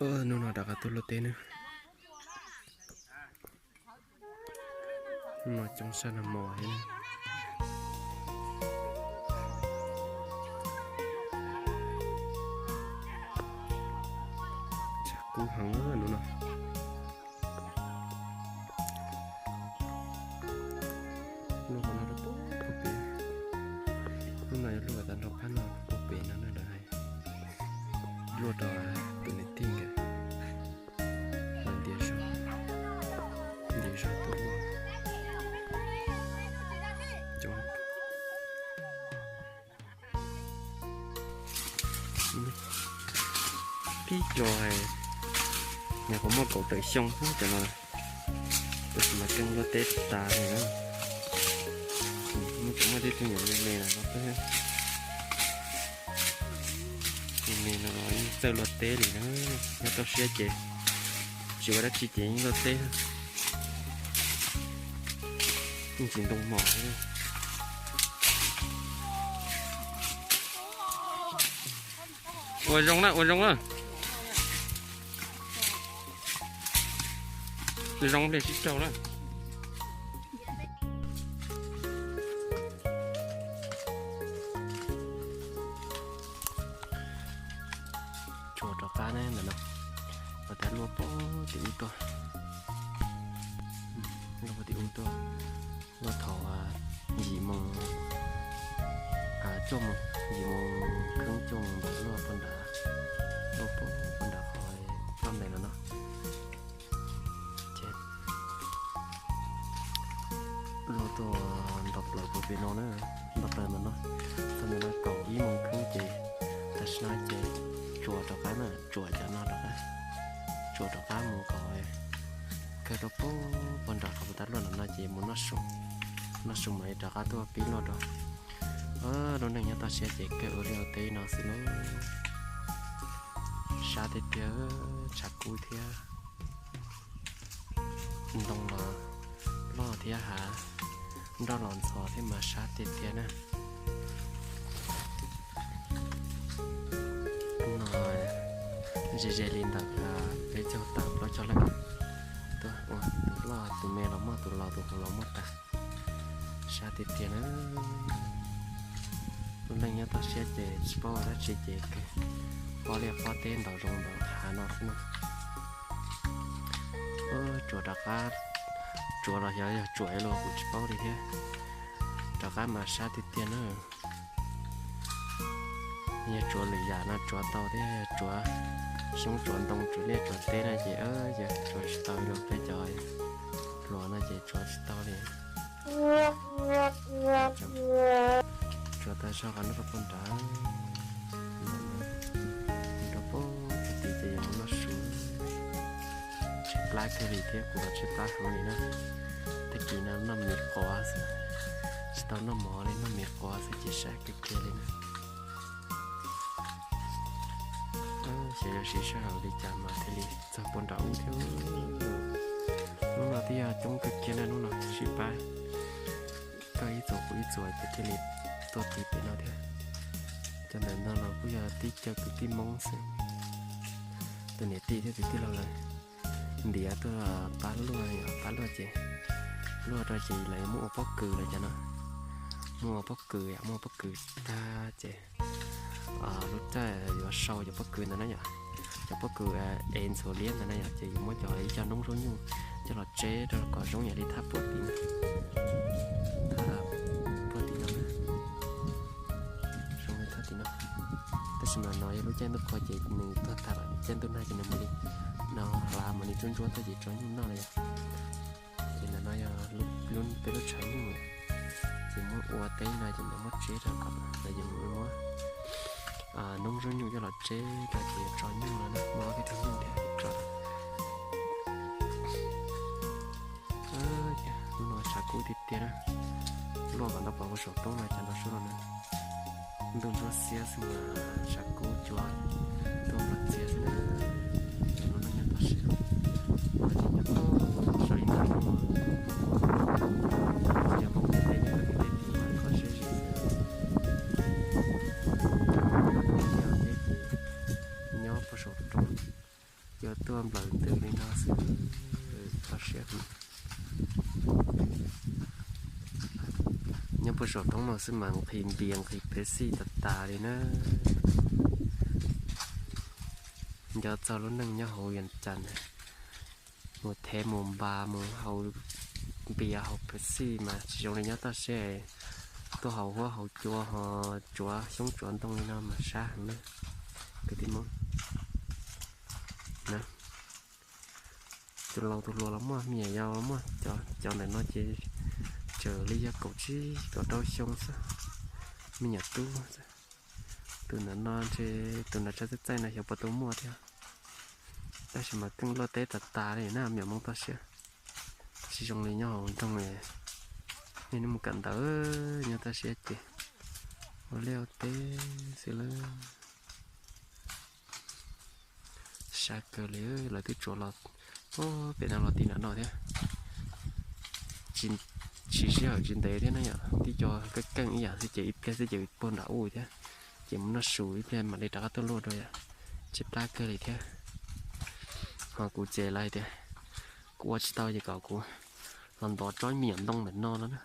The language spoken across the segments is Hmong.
Hnub no rov qab tuaj luaj teb na. Hnub no coob sab nag hmo thiab na. Tshav kub heev hnub no. Luaj qhov no rau puag pem, hnub no yuav luaj tas nrho phab no puag pem no na lawv hais. Luaj rau tus niam tij nkawd, ntiav zog, ntiav zog tuaj luaj coob. Tib co hais, nyuam qhuav muaj kaum tawm xyoo xwb cov no, tab sis mas keej luaj teb tas li na. Muaj tseem muaj tib tug nyuam me me no, me me no los yeej txawj luaj teb li na. Nyob toj siab ces tsis ua dab tsi ces yeej luaj teb, yeej tsis ntoo mos li. Ua zoo na, ua zoo na. Zoo nplej sib raug na. Tsuas rov qab ne ntawm no, ua tas luaj puag tim ub tuaj, luaj puag tim ub tuaj, luaj thaum yim moos, cuaj moos, yim moos kheeb cuaj moos ntawd luaj puag nrad, luaj puag nrad qhov toj ntais no no. Ces luaj tuaj nto plaws puag pem no na, nto plaws ntawm no, txog ntawm no kaum ib moos kheeb ces tam sim no ces tsuas rov qab na, tsuas cov no rov qab, tsuas rov qab mus kom kawg rau puag nram qhov puag ta luaj ntawm no ces mus noj su, noj su mam li rov qab tuaj pib luaj rau. Lub neej nyob toj siab ces kawg ua liaj ua teb no xwb lauj. Sab tiag tiag, tshav kub thiab. Ntoo los loj thiab hav, nroj los ntxhov thiab mas sab tiag tiag na. No ze ze li ntawm peb caug tawm plaub caug leej tuaj ua, tus loj tus me los muaj, tus laus tus hluas los muaj tas. Sab tiag tiag na. Lub neej nyob toj siab ces tsis paub ua dab tsi ces kawg pob liaj pob teb ntaus zoo ntaus hav no xwb na. Tsuas rov qab, tsuas los xyov yog tsuas ib los kuv tsis paub li thiab. Rov qab mas sab tiag tiag na. Yog tsuav lwm yam no tsuav tau thiab, yog tsuav xyoob tsuav ntoo tsuav liaj tsuav teb no ces yog tsuav tsis tau li peb cov hluas no ces tsuav tsis tau li. Tsuav tas zog qhov no rau puag nrad, rau puag tid ces yuav mus noj su. Tshaib plab kiag li thiab, kuv los tshaib plab heev li na. Tag kis no noj mis quav xwb, tsis tau noj mov li, noj mis quav xwb ces sab kiag kiag li na. Xyov yuav siv sij hawm li cas mas thiaj li txog puag nram ub thiab. Hnub no twb yog coob kawg kiag na, hnub no sib pab koj ib txuas kuv ib txuas ces thiaj li tuaj tiv pem no thiab. Cov ntawm no los kuj yog tib co kwv tij Hmoob xwb, tus niam tij thiab tus tij laug lawv ntiav tuaj pab luaj, pab luaj ces, luaj rau ces lawv yuav muab ua pob kws lawm cov no. Muab ua pob kws, muab ua pob kws tag ces lub caij yuav sau cov pob kws ntawd na yom, cov pob kws es ntxhuav liab ntawd na yom, ces yuav muab cov ib co noob zaub nyuj coj los tseb rau kom zoo yam li thaj puag tim no, thaj puag tim no, zoo li thaj tim no. Tab sis mas no yog lub caij ntuj qhua ces nws tuag tag lawm, caij ntuj nag ces nws mam li, no hlav mam li ntsuab ntsuab tuaj ces tso nyuj noj na yom. Ces ntawm no yog peb lub tshav nyuj, ces muab ua teb no ces mam muab tseb rau kom, ces mam muab noob zaub nyuj coj los tseb rau ces tso nyuj no na, muab ob peb tug nyuj thiab tso. Hnub no tshav kub tiag tiag na, luaj kom nto pom puag saum roob no cas nto suab no na. Ntuj ntsuab xiab xwb mas tshav kub cua tuaj nplas txias xwb na. Lub neej nyob toj siab, ua tseem nyob toj siab li ntawd, tsis yog Hmoob ntiaj teb, nyob toj siab mas kho siab zim xwb. Nyob puag saum roob, Tuaj nplawm ntws li no xwb, txaus siab. Nyob puag saum roob no xwb mas nqhis npias nqhis phev xij tas tas li na. Nco txog lub neej nyob hauv Vias Cas na, mus thev mus npas mus haus npias haus phev xij mas tsis zoo li nyob toj siab. Tuaj haus huab haus cua ho tsuav xyoob tsuav ntoo li no mas sab heev na kwv tij Hmoob. Tus laus tus hluas los muaj, me nyuam yaus los muaj, cov ntawm no ces tseem li yog kaum tsib kaum rau xyoo xwb, me nyuam tub xwb. Tus ntawm no ntshe tus nram tshaj txaij txaij no xyov puas tau muaj thiab. Tab sis mas keej luaj teb tas tas li na, me nyuam Hmoob toj siab. Tsis zoo li nyob hauv nroog, nej mus kawm ntawv nyob toj siab ces ua liaj ua teb xwb lawm. Sab kawg li, lawv twb tsuav los pem no los tim nram no thiab. Tsis sij hawm tsis ntev thiab na yom, tib co keej keej ib yam xwb ces ib pliag xwb ces puag nram u thiab, ces mus noj su ib pliag mam li rov qab tuaj luaj dua yom. Tseb plab kawg li thiab. Ho kuv ces lawv hais tias kuv ua tsis tau ces kom kuv los ntov tsob me nyuam ntoo ntawm no no na.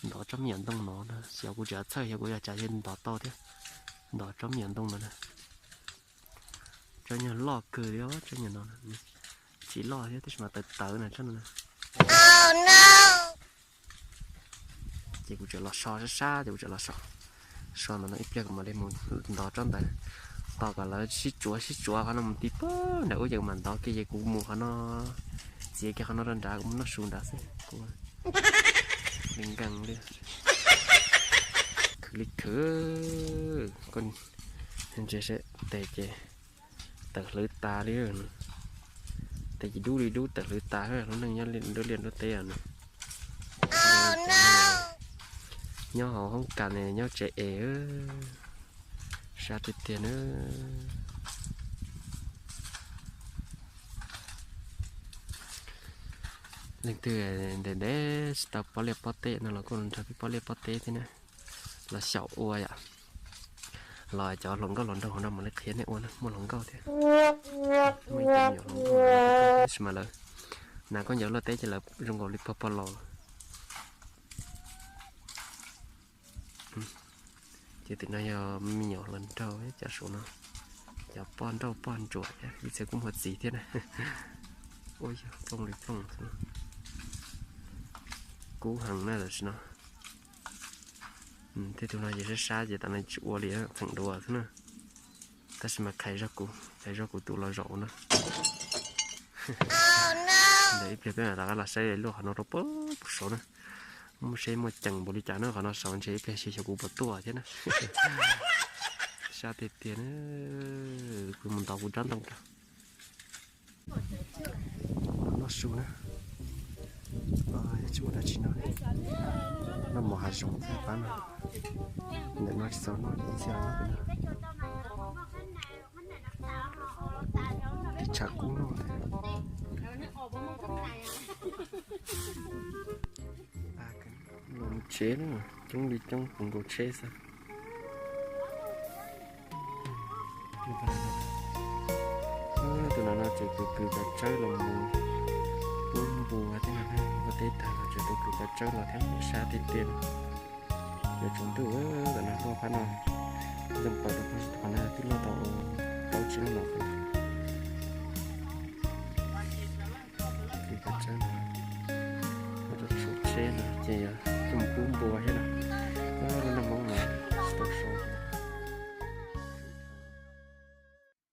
Ntov tsob me nyuam ntoo no no, xyov kuv tseem txhawj xyov kuv yuav cas thiaj ntov tau thiab. Ntov tsob me nyuam ntoo no na. Tsob nyuag loj kawg li, tsob nyuag no tsis loj thiab tab sis mas tawv tawv na tsob no. Ces kuv tseem los so sab sab ces kuv tseem los so, so ntawm no ib pliag kuv mam li mus ntov tsob ntawd. Tos kom lawv sib tsuav sib tsuav qhov no mus ti pag nram ub ces kuv mam ntov kiag ces kuv mus qhov no, txiav kiag qhov no rau nrad kuv mus noj su nrad xwb. Kuv li nkees li, khwv li khwv. Koj ntsia seb tes ces tawm hlwv tas li. Tes ces dub li dub tawm hlwv tas, lub neej nyob nruab liaj nruab teb no. Nyob hauv hoob kas ne nyob tsev es, sab tiag tiag na. Leej twg ntev ntev tsis tau pob liaj pob teb no los kuj los nrog peb pob liaj pob teb thiab na. Los xyaum ua yom. Los cov hluas nkauj hluas nraug hauv no mam li qhia nej ua na, muaj hluas nkauj thiab. Muaj ib co me nyuam hluas nkauj tab sis mas lawv hnav khaub ncaws luaj teb ces lawv zoo nkaus li pog pog los. Ces tim no yog me nyuam hluas nraug cov saum no, cov poj nrauj poj ntsuam thiab, ib txhia kuj muaj txiv thiab na. Ua yog plooj li plooj xwb. Kub heev na tam sim no. Tej tug no ces sab sab ces tam no tsis ua li, txheem dua xwb na. Tab sis mas khais zog kuv, khais zog kuv tus los zaum na. Ntawd ib pliag peb mam rov qab los saib luaj qhov no rau puag saud na. Muaj seb muaj ceem npaum li cas na, qhov no saud ntshe ib pliag xyov kuv puas tuaj thiab na. Sab tiag tiag na. Kuv mus ntov kuv tsob ntoo rau. Noj su na. Tsis muaj dab tsi noj li. Noj mov hav zoov thiab pab no. Ntawm no tsis txaus noj li, ib txhia noj pem no. Tshav kub noj thiab. Los mus tsev na, coob li coob puv nkaus tsheb xwb. Tus no no ces kwv kwv cov tsawb los mus pub npua thiab no, ua teb tag los tseem tuaj kwv cov tsawb los thiab, sab tiag tiag. Yuav tsaus ntuj lawm no, loj phab no, zoo pawg rau qhov no twb loj tau plaub tsib lub no. Kwv cov tsawb no, ua rau tshuav tsheb no ces yog tuaj mus pub npua thiab no.